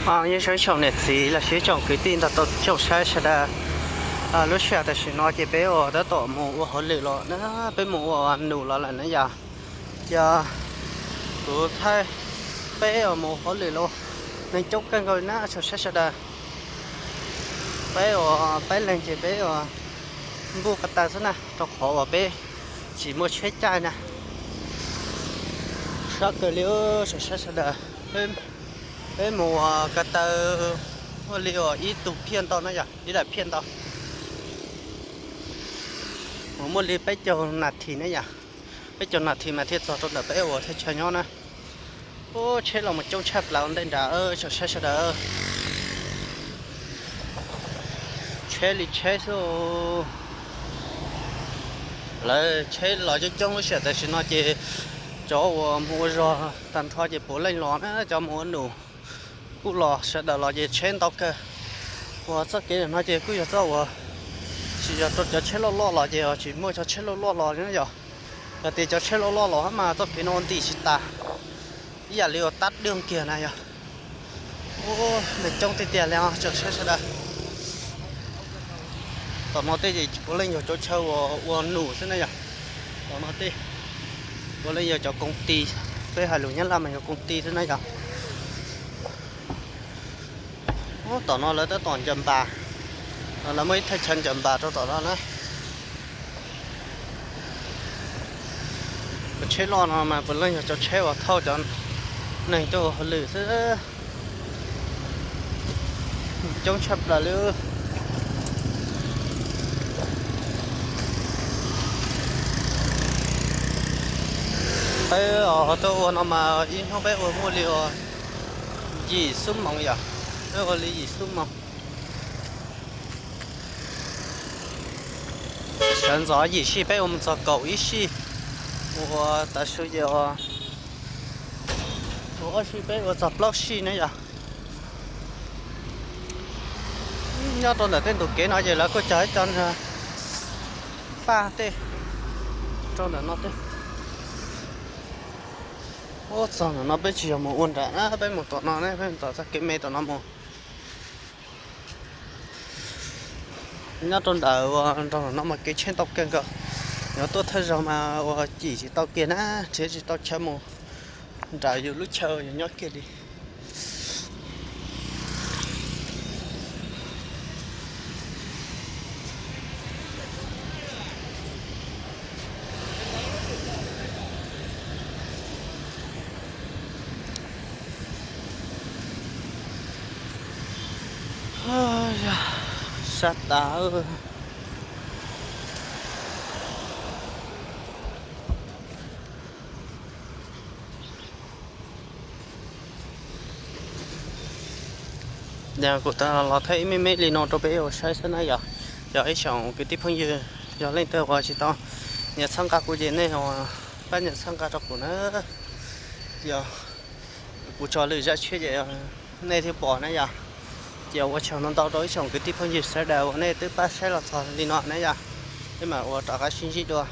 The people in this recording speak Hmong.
Yeej zoo ib tsoom niam txiv los sis ib tsoom kwv tij nrog rau tsoom saib sawv daws. Lub sij hawm tam sim no ces peb uas tab tom mus ua hauj lwm los na, peb mus ua num los lawm na yom. Ces kuv thaij peb uas mus hauj lwm los neeg coob kawg nkaus li na tsoom saib sawv daws. Peb uas peb leeg ces peb uas npuj ko taw xwb na, rau qhov uas peb tsis muaj tsheb caij na. Sab kawg li tsoom saib sawv daws. Peb mus uas ko taw muaj li uas ib tug phiaj ntau na yom, ib daim phiaj ntau. Uas muaj li peb caug nas this na yom, peb caug nas this mas thiaj txog rau ntawm peb uas thaj chaw nyob na. Ub, tsheb los mus coob tshaj plaws ua ntej nrad tsoom saib sawv daws. Tsheb li tsheb xwb. Lawv tsheb los coob coob lub sij hawm tam sim no ces cov uas mus ua zog tag nrho ces puav leej los na, cov mus ua num kuj los, sawv daws los ces tsheb ntau kawg. Uas txoj kev no ces kuj yog txoj uas tsis yog rau cov tsheb loj loj los ces tsis muaj cov tsheb loj loj los na yom. Yog tias cov tsheb loj loj los mas txoj kev no ua ntim tsis tas, ib yam li uas tab dwj kiag na yom. Ub, neeg coob tiag tiag li os tsoom saib sawv daws. Tom no tej ces puav leej yog cov chaw uas ua num xwb na yom. Tom no tej puav leej yog cov koom ti, peb hais lus Nyab Laj mas yog koom ti xwb na yom. Ub, tom no lawv tab tom ncaws npas, lawv muaj ib thaj chaw ncaws npas rau tom no na. Cov tsheb loj no mas puav leej yog cov tsheb uas thauj cov neeg tuaj ua hauj lwm xwb. Coob tshaj plaws li. Peb tuaj ua no mas ib hnub peb ua muaj li uas yim xuab moos yom. Peb ua li yim xuab moos. Sawv ntxov yim sij peb ua mus txog kaum ib sij, ua tav su ces ua ob sij peb ua txog plaub sij na yom. Nyob rau ntawm tej ntu kev no ces lawv kuj cog ib co paj tej rau ntawm no tej. Ub, txog ntawm no peb tsis yog mus ua nram na, peb mus tom no ne, peb mus tom txoj kev me tom no mus. Nyob rau ntawm uas nrog no mas kev tsheb ntau kawg nkaus. Yuav tuaj thawj zaug mas ua cim tsis tau kiag na, nrhiav tsis tau chaw mus nram yus lub chaw yus nyob kiag li. Sab tas. Kuv tau los thaij ib me me li no rau peb ua saib xwb na yom. Yog ib tsoom kwv tij phooj ywg, yog leej twg uas tsis tau nias txhawb nqa kuv ces nej pab nias txhawb nqa rau kuv na. Yog kuv tso lwm zaj tshiab ces nej thiaj pom na yom. Ces ua tsaug ntau ntau rau ib tsoom kwv tij phooj ywg sawv daws uas nej twb pab saib los txog li no na yom. Peb mam ua rov qab sib ntsib dua.